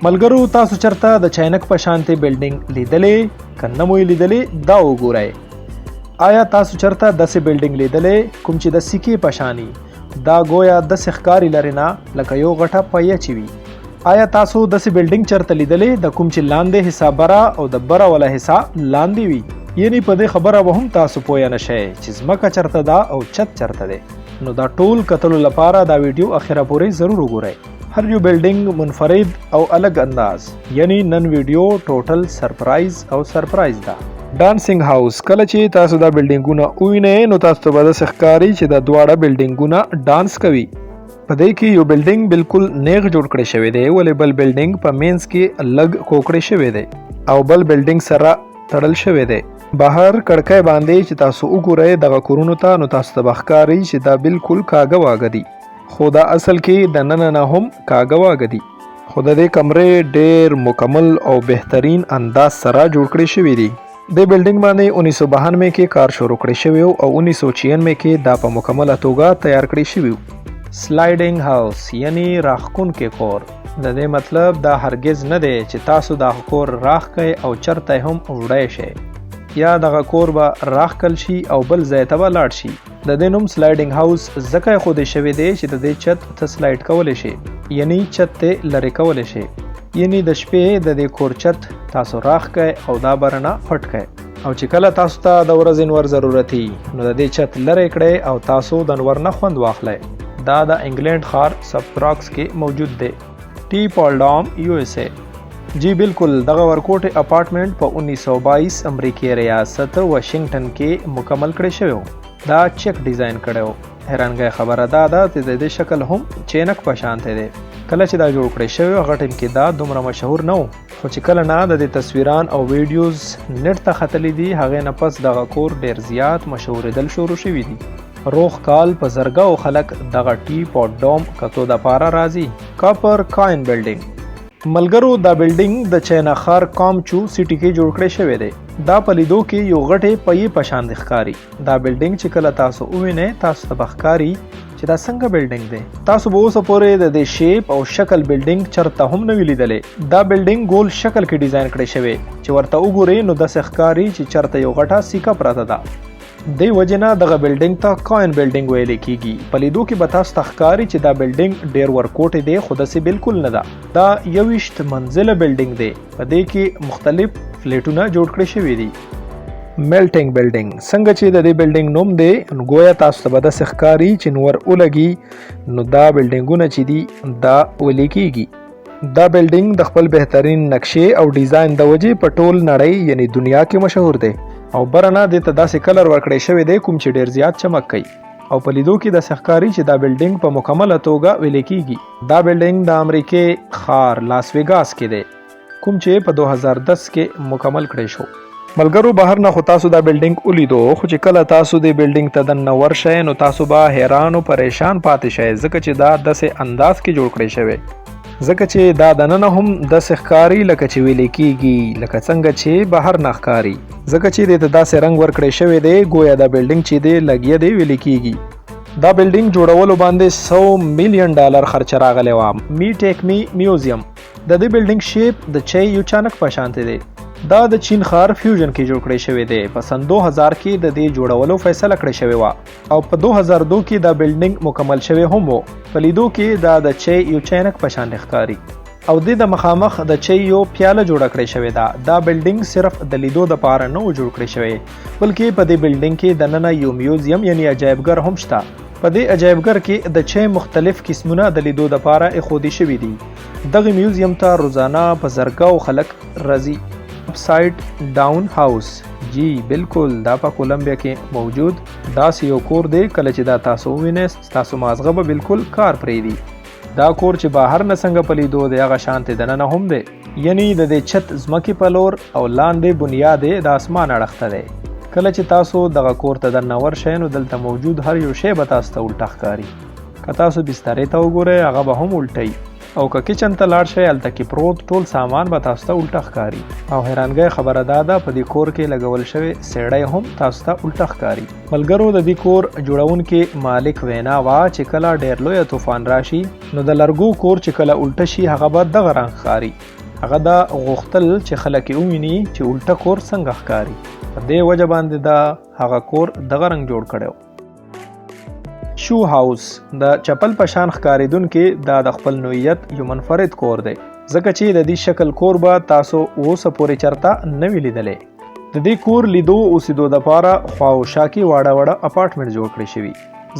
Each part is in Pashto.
ملګرو، تاسو چرته د چاینک په شانتې بلډینګ لیدلې؟ که نه مو یې لیدلې، دا وګورئ. آیا تاسو چرته داسې بلډینګ لیدلې کوم چې د سکې په شاني؟ دا گویا داسې ښکاري لرې نه لکه یو غټه پایه چې وي. آیا تاسو داسې بلډینګ چرته لیدلې د کوم چې لاندې حصہ بره او د بره ولا حصہ لاندې وي؟ یعنی په دې خبره به هم تاسو پوه نه شئ چې ځمکه چرته ده او چت چرته دی. نو دا ټول کتلو لپاره دا ویډیو اخره پورې ضرور وګورئ. هر یو بلډینګ منفرد او الګ انداز، یعنی نن ویډیو ټوټل سرپرایز او سرپرایز ده. ډانسینګ هاوس. کله چې تاسو دا بلډینګونه ووینئ، نو تاسو ته به داسې ښکاري چې دا دواړه بلډینګونه ډانس کوي. په دې کې یو بلډینګ بالکل نیغ جوړ کړی شوی دی، ولې بل بلډینګ په مینځ کې لږ کوکړی شوی دی او بل بلډینګ سره تړل شوی دی. بهر کړکۍ باندې چې تاسو وګورئ دغه کورونو ته، نو تاسو ته به ښکاري چې دا بالکل کاږه واږه دي، خو دا اصل کې د ننه نه هم کاږه واږه دي، خو د دې کمرې ډیر مکمل او بهترین انداز سره جوړ کړی شوی دي. د بلډینګ باندې 1992 کې کار شروع کړی شوی او 1996 کې دا په مکمله توګه تیار کړی شوی. سلایډینګ هاوس، یعنی راښکونکی کور. د دې مطلب دا هرگز نه دی چې تاسو دا کور راښکئ او چرته هم وړی شئ، یا دغه کور به راښکل شي او بل ځای ته به لاړ شي. د دې نوم سلایډینګ هاوس ځکه ایښودی شوی دی چې د دې چت ته سلایډ کولی شي، یعنی چت ته لرې کولی شي. یعنی د شپې د دې کور چت تاسو راښکئ او دا به رڼا پټ کړئ، او چې کله تاسو ته د ورځې نور ضرورت وي، نو د دې چت لرې کړئ او تاسو د نور نه خوند واخلئ. دا د انګلینډ ښار سپراکس کې موجود دی. ټي پالډام، یو ایس ای. جی بالکل، دغه ورکوټي اپارټمنټ په 1922 امریکای ریاست واشنگټن کې مکمل کړی شوی. دا چک ډیزاین کړی و. حیرانګۍ خبره دا ده چې د دې شکل هم چینک په شان دی. کله چې دا جوړ کړی شوی، هغه ټیم کې دا دومره مشهور نه و، خو چې کله نه د دې تصویران او ویډیوز نت ته ختلې دي، هغې نه پس دغه کور ډیر زیات مشهورېدل شروع شوي دي. روغ کال په زرګاو خلک دغه ټي پاټ ډوم کتو د پاره راځي. کاپر کاین بلډینګ. ملګرو، دا بلډینګ د چینا ښار کامچو سیټي کې جوړ کړی شوی دی. دا په لیدو کې یو غټې پیې په شان ښکاري. دا بلډینګ چې کله تاسو ووینئ، تاسو ته به ښکاري چې دا څنګه بلډینګ دی. تاسو به اوسه پورې د دې شیپ او شکل بلډینګ چرته هم نه وي لیدلی. دا بلډینګ ګول شکل کې ډیزاین کړی شوی. چې ورته وګورئ، نو داسې ښکاري چې چرته یو غټه سیکه پرته ده. دې وجې نه دغه بلډینګ ته کاین بلډینګ ویل کیږي. په لیدو کې به تاسو ته ښکاري چې دا بلډینګ ډیر ورکوټی دی، خو داسې بالکل نه ده. دا 21 منزله بلډینګ دی. په دې کې مختلف فلیټونه جوړ کړی شوي دي. میلټینګ بلډینګ. څنګه چې د دې بلډینګ نوم دی، نو ګویا تاسو ته به داسې ښکاري چې نور ولګي، نو دا بلډینګونه چې دي، دا ویلي کیږي. دا بلډینګ د خپل بهترین نقشې او ډیزاین د وجې په ټول نړۍ، یعنی دنیا کې مشهور دی، او برنه دې ته داسې کلر ورکړی شوی دی کوم چې ډیر زیات چمک کوي، او په لیدو کې داسې ښکاري چې دا بلډینګ په مکمله توګه ویلي کیږي. دا بلډینګ د امریکې ښار لاس ویګاس کې دی، کوم چې په 2010 کې مکمل کړی شو. ملګرو، بهر نه خو تاسو دا بلډینګ ولیدو، خو چې کله تاسو دې بلډینګ ته دننه ورشئ، نو تاسو به حیران او پریشان پاتې شئ، ځکه چې دا داسې انداز کې جوړ کړی شوی، ځکه چې دا دننه هم داسې ښکاري لکه چې ویلې کیږي، لکه څنګه چې بهر نه ښکاري، ځکه چې دې ته داسې رنګ ورکړی شوی دی ګویا دا بلډینګ چې دی لګیا دی ویلې کیږي. دا بلډینګ جوړولو باندې 100 میلیون ډالر خرچه راغلی وه. می ټیک می میوزیم. د دې بلډینګ شیپ د چای یو چانک په شانته دی. دا د چین ښار فیوژن کې جوړ کړی شوی دی. په سن 2000 کې د دې جوړولو فیصله کړې شوې وه او په 2002 کې دا بلډینګ مکمل شوی هم وو. په لیدو کې دا د چای یو چینک په شان ښکاري او د د مخامخ د چای یو پیاله جوړه کړې شوې ده. دا بلډینګ صرف د لیدو د پاره نه و جوړ کړی شوی، بلکې په دې بلډینګ کې دننه یو میوزیم، یعنی عجایبګر هم شته. په دې عجایبګر کې د چای مختلف قسمونه د لیدو د پاره ایښودي شوي دي. دغه میوزیم ته روزانه په زرګاو خلک راځي. اپسایډ ډاون هاوس. جی بالکل، دا په کولمبیا کې موجود داسې یو کور دی، کله چې دا تاسو ووینئ، ستاسو مازغه به بالکل کار پرېږدي. دا کور چې بهر نه څنګه په لیدو دی، هغه شانتې دننه هم دی، یعنی د دې چت ځمکې په لور او لاندې بنیاد یې د اسمان اړخ ته دی. کله چې تاسو دغه کور ته دننه ورشئ، نو دلته موجود هر یو شی به تاسو ته الټه ښکاري. که تاسو بسترې ته وګورئ، هغه به هم الټه وي. او که کچن ته لاړ شئ، هلته کې پروت ټول سامان به تاسو ته الټه ښکاري. او حیرانګۍ خبره دا ده، په دې کور کې لګول شوې سیړی هم تاسو ته الټه ښکاري. ملګرو، د دې کور جوړونکي مالک وینا وه چې کله ډېر لوی طوفان راشي، نو د لرګو کور چې کله الټه شي، هغه به دغه رنګ ښکاري. هغه دا غوښتل چې خلک یې وویني چې الټه کور څنګه ښکاري. په دې وجه باندې دا هغه کور دغه رنګ جوړ کړی. شو هاوس د چپل په شان ښکارېدونکي دا د خپل نوعیت یو منفرد کور دی، ځکه چې د دې شکل کور به تاسو اوسه پورې چرته نه وي لیدلی. د دې کور لیدو اوسېدو دپاره خوا او شا کې واړه واړه اپارټمنټ جوړ کړی شوي،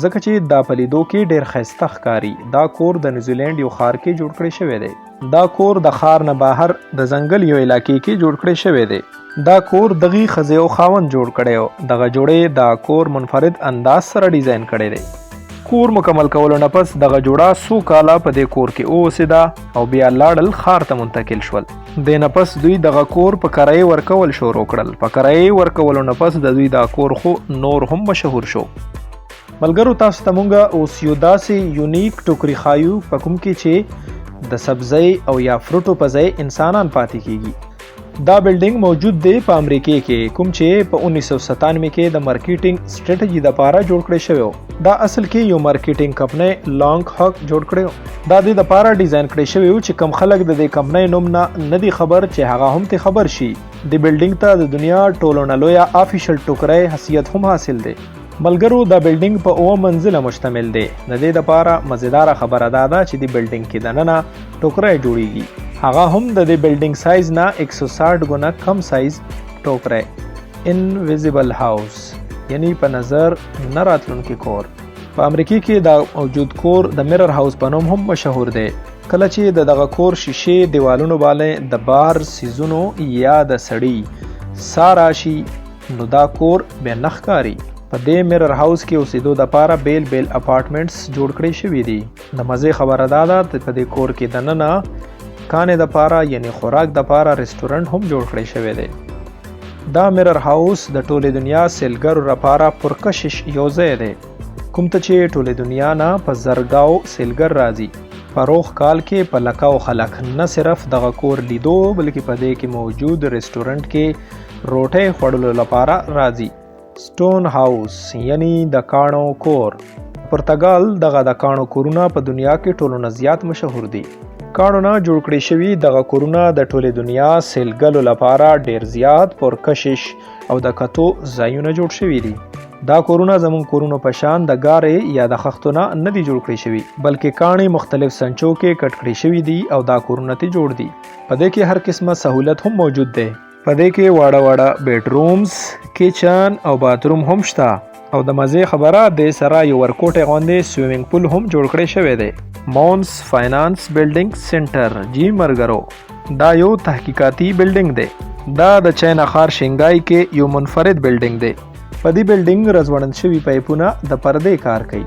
ځکه چې دا په لیدو کې ډېر ښایسته ښکاري. دا کور د نیوزیلینډ یو ښار کې جوړ کړی شوی دی. دا کور د ښار نه بهر د ځنګل یو علاقې کې جوړ کړی شوی دی. دا کور دغې ښځې او خاوند جوړ کړی و. دغه جوړې دا کور منفرد انداز سره ډیزاین کړی دی. کور مکمل کولو نه پس دغه جوړه څو کاله په دې کور کې اوسېده او بیا لاړل، ښار ته منتقل شول. دې نه پس دوی دغه کور په کرایې ورکول شروع کړل. په کرایې ورکولو نه پس د دوی دا کور خو نور هم مشهور شو. ملګرو، تاسو ته مونږ اوس یو داسې یونیک ټوکري ښایو په کوم کې چې د سبزۍ او یا فروټو په ځای انسانان پاتې کیږي. دا بلډینګ موجود دی په امریکې کې، کوم چې په 1997 کې د مارکیټینګ سټریټجي د پاره جوړ کړی شوی و. دا اصل کې یو مارکیټینګ کمپنۍ لانګ هاک جوړ کړی و. دا د دپاره ډیزاین کړی شوی و چې کم خلک د دې کمپنۍ نوم نه نه دی خبر، چې هغه هم ته خبر شي. د بلډینګ ته د دنیا ټولو نه لویه آفیشل ټوکرۍ حیثیت هم حاصل دی. ملګرو، دا بلډینګ په اوه منزله مشتمل دی. د دې دپاره مزیداره خبره دا ده چې د بلډینګ کې دننه ټوکرۍ جوړیږي، هغه هم د دې بلډینګ سایز نه 160 ګونه کم سایز ټوکرۍ. انویزیبل هاوس، یعنی په نظر نه راتلونکي کور. په امریکې کې دا موجود کور د میرر هاوس په نوم هم مشهور دی. کله چې د دغه کور شیشې دیوالونو باندې د بار سیزونو یا د سړي سا راشي، نو دا کور بیا نه ښکاري. په دې میرر هاوس کې اوسېدو دپاره بیل بیل اپارټمنټس جوړ کړی شوي دي. د مزې خبره دا ده چې په دې کور کې دننه کانې دپاره، یعنی خوراک دپاره رستورانت هم جوړ کړی شوی دی. دا میرر هاوس د ټولې دنیا سیلګرو لپاره پرکشش یو ځای دی، کوم ته چې ټولې دنیا نه په زرګاو سیلګر راځي. په روغ کال کې په لکاو خلک نه صرف دغه کور لیدو، بلکې په دې کې موجود رستورانت کې روټۍ خوړلو لپاره راځي. سټون هاوس، یعنی د کاڼو کور. پرتګال دغه د کاڼو کورونه په دنیا کې ټولو نه زیات مشهور دي. کاڼو نه جوړ کړی شوي دغه کورونه د ټولې دنیا سیلګلو لپاره ډیر زیات پرکشش او د کتو ځایونه جوړ شوي دي. دا کورونه زموږ کورونو په شان د ګارې یا د خښتو نه نه دي جوړ کړی شوي، بلکې کاڼي مختلف سنچو کې کټ کړی شوي دي او دا کورونه ته جوړ دي. په دې کې هر قسمه سهولت هم موجود دی. په دې کې واړه واړه بیډرومز، کچن او باتروم هم شته. او د مزې خبره، د سره یو ورکوټی غوندې سویمنګ پول هم جوړ کړی شوی دی. مونس فاینانس بلډینګ سنټر. جی مرګرو، دا یو تحقیقاتي بلډینګ دی. دا د چاینا ښار شنګای کې یو منفرد بلډینګ دی. په دې بلډینګ رځوړند شوي پایپونه د پردې کار کوي.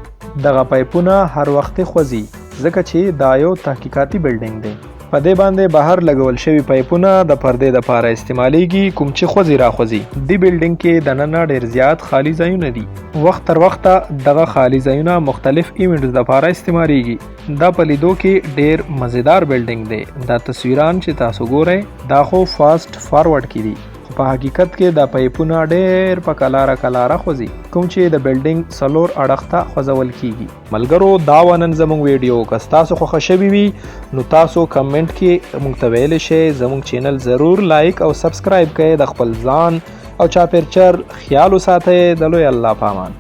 دغه پایپونه هر وخت خوځي، ځکه چې دا یو تحقیقاتي بلډینګ دی. په دې باندې بهر لګول شوي پایپونه د پردې دپاره استعمالیږي، کوم چې خوځي راخوځي. دې بلډینګ کې دننه ډیر زیات خالي ځایونه دي. وخت تر وخته دغه خالي ځایونه مختلف ایونټس دپاره استعمالیږي. دا په لیدو کې ډیر مزیدار بلډینګ دی. دا تصویران چې تاسو ګورئ، دا خو فاست فارورډ کې دي، خو په حقیقت کې دا پایپونه ډیر په کلاره کلاره خوځي، کوم چې د بلډینګ څلور اړخ ته خوځول کیږي. ملګرو، دا وه نن زموږ ویډیو. که ستاسو خوښه شوې وي، نو تاسو کمنټ کې موږ ته ویلی شئ. زموږ چینل ضرور لایک او سبسکرایب کړئ. د خپل ځان او چاپیرچر خیال وساتئ. د لوی الله په امان.